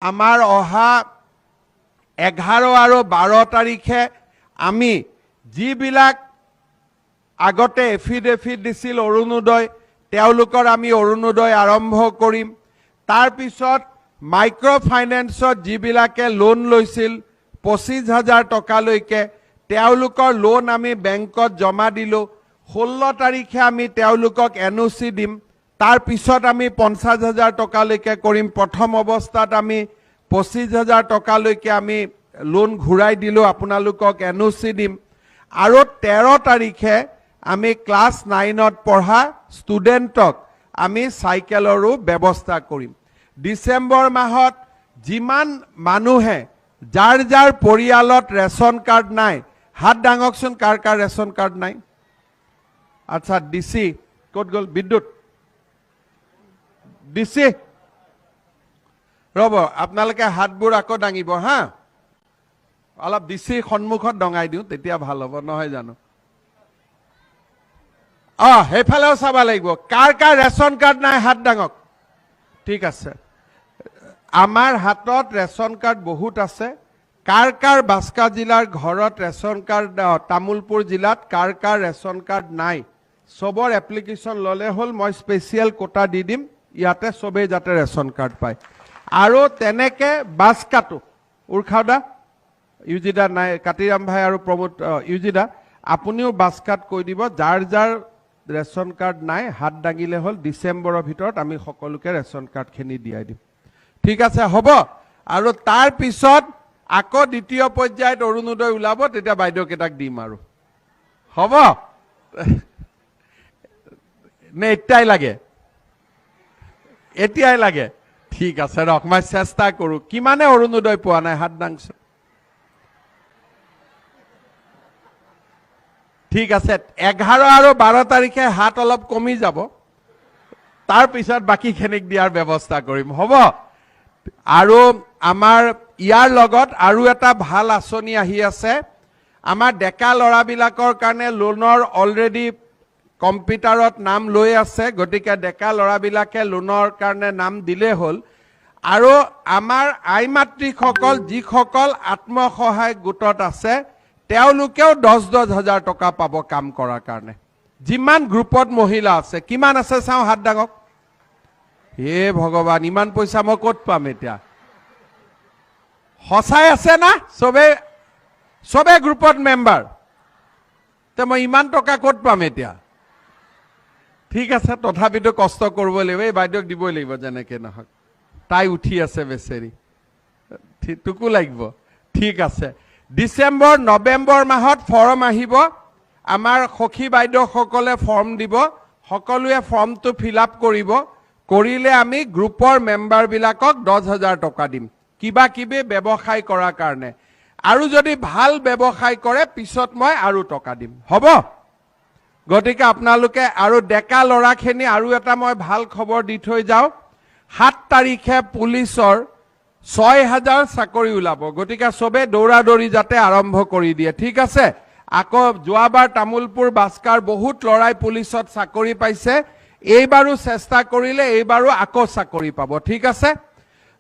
আমাৰ অহা 11 আৰু 12 তাৰিখে আমি যিবিলাক আগতে এফিডেভিট দিছিল অৰুণোদয়, তেওঁলোকৰ আমি অৰুণোদয় আৰম্ভ কৰিম। তাৰপিছত মাইক্ৰ' ফাইনেন্সত যিবিলাকে লোন লৈছিল 25,000 টকালৈকে, তেওঁলোকৰ লোন আমি বেংকত জমা দিলোঁ। 16 তাৰিখে আমি তেওঁলোকক এনঅ'চি দিম। তাৰপিছত আমি 50,000 টকালৈকে কৰিম। প্ৰথম অৱস্থাত আমি 25,000 টকালৈকে আমি লোন ঘূৰাই দিলোঁ, আপোনালোকক এনঅ'চি দিম। আৰু 13 তাৰিখে আমি ক্লাছ 9ত পঢ়া ষ্টুডেণ্টক আমি চাইকেলৰো ব্যৱস্থা কৰিম। ডিচেম্বৰ মাহত যিমান মানুহে, যাৰ যাৰ পৰিয়ালত ৰেচন কাৰ্ড নাই, হাত দাঙকচোন। কাৰ কাৰ ৰেচন কাৰ্ড নাই? আচ্ছা, ডিচি ক'ত গ'ল? বিদ্যুৎ ডিচি, ৰ'ব, আপোনালোকে হাতবোৰ আকৌ দাঙিব। হা, অলপ ডিচিৰ সন্মুখত দঙাই দিওঁ, তেতিয়া ভাল হ'ব, নহয় জানো? সেইফালেও চাব লাগিব। কাৰ কাৰ ৰেচন কাৰ্ড নাই, হাত দাঙক। ঠিক আছে। আমাৰ হাতত ৰেচন কাৰ্ড বহুত আছে। কাৰ কাৰ বাস্কা জিলাৰ ঘৰত ৰেচন কাৰ্ড, তামোলপুৰ জিলাত কাৰ কাৰ ৰেচন কাৰ্ড নাই, চবৰ এপ্লিকেশ্যন ল'লে হ'ল। মই স্পেচিয়েল কোটা দি দিম ইয়াতে, চবেই যাতে ৰেচন কাৰ্ড পায়। আৰু তেনেকে বাস্কাটো উৰ্খাওদা, ইউজিদা নাই, কাতিৰাম ভাই আৰু প্ৰমোদ, ইউজিদা, আপুনিও বাস্কাত কৈ দিব, যাৰ যাৰ ৰেচন কাৰ্ড নাই হাত দাঙিলে হ'ল। ডিচেম্বৰৰ ভিতৰত আমি সকলোকে ৰেচন কাৰ্ডখিনি দিয়াই দিম। ঠিক আছে, হ'ব। আৰু তাৰ পিছত আকৌ দ্বিতীয় পৰ্যায়ত অৰুণোদয় ওলাব, তেতিয়া বাইদেউকেইটাক দিম আৰু। হ'ব নে এতিয়াই লাগে? এতিয়াই লাগে। ঠিক আছে, ৰখ, মই চেষ্টা কৰোঁ। কিমানে অৰুণোদয় পোৱা নাই, হাত দাংচোন। ঠিক আছে, 11 আৰু 12 তাৰিখে হাত অলপ কমি যাব, তাৰপিছত বাকীখিনিক দিয়াৰ ব্যৱস্থা কৰিম, হ'ব। আৰু আমাৰ ইয়াৰ লগত আৰু এটা ভাল আঁচনি আহি আছে। আমাৰ ডেকা ল'ৰাবিলাকৰ কাৰণে লোনৰ অলৰেডি কম্পিউটাৰত নাম লৈ আছে, গতিকে ডেকা ল'ৰাবিলাকে লোনৰ কাৰণে নাম দিলেই হ'ল। আৰু আমাৰ আই মাতৃসকল, যিসকল আত্মসহায়ক গোটত আছে, তেওঁলোকেও 10-10 হাজাৰ টকা পাব কাম কৰাৰ কাৰণে। যিমান গ্ৰুপত মহিলা আছে, কিমান আছে চাওঁ, হাত দাঙক। হে ভগৱান, ইমান পইচা মই ক'ত পাম এতিয়া? সঁচাই আছে না? চবে চবে গ্ৰুপত মেম্বাৰ, তে মই ইমান টকা ক'ত পাম এতিয়া? ঠিক আছে, তথাপিতো কষ্ট কৰিব লাগিব। এই বাইদেউক দিবই লাগিব যেনেকে নহওক, তাই উঠি আছে বেচেৰি, তোকো লাগিব। ঠিক আছে, ডিচেম্বৰ নৱেম্বৰ মাহত ফৰ্ম আহিব। আমাৰ সখী বাইদেউসকলে ফৰ্ম দিব, সকলোৱে ফৰ্মটো ফিল আপ কৰিব। কৰিলে আমি গ্ৰুপৰ মেম্বাৰবিলাকক 10,000 টকা দিম কিবা কিবি ব্যৱসায় কৰাৰ কাৰণে। আৰু যদি ভাল ব্যৱসায় কৰে, পিছত মই আৰু টকা দিম, হ'ব। গতিকে আপোনালোকে আৰু ডেকা ল'ৰাখিনি, আৰু এটা মই ভাল খবৰ দি থৈ যাওঁ। 7 তাৰিখে পুলিচৰ 6,000 চাকৰি ওলাব, গতিকে চবে দৌৰা দৌৰি যাতে আৰম্ভ কৰি দিয়ে। ঠিক আছে। আকৌ যোৱাবাৰ তামোলপুৰ বাস্কাৰ বহুত ল'ৰাই পুলিচত চাকৰি পাইছে, এইবাৰো চেষ্টা কৰিলে এইবাৰো আকৌ চাকৰি পাব। ঠিক আছে।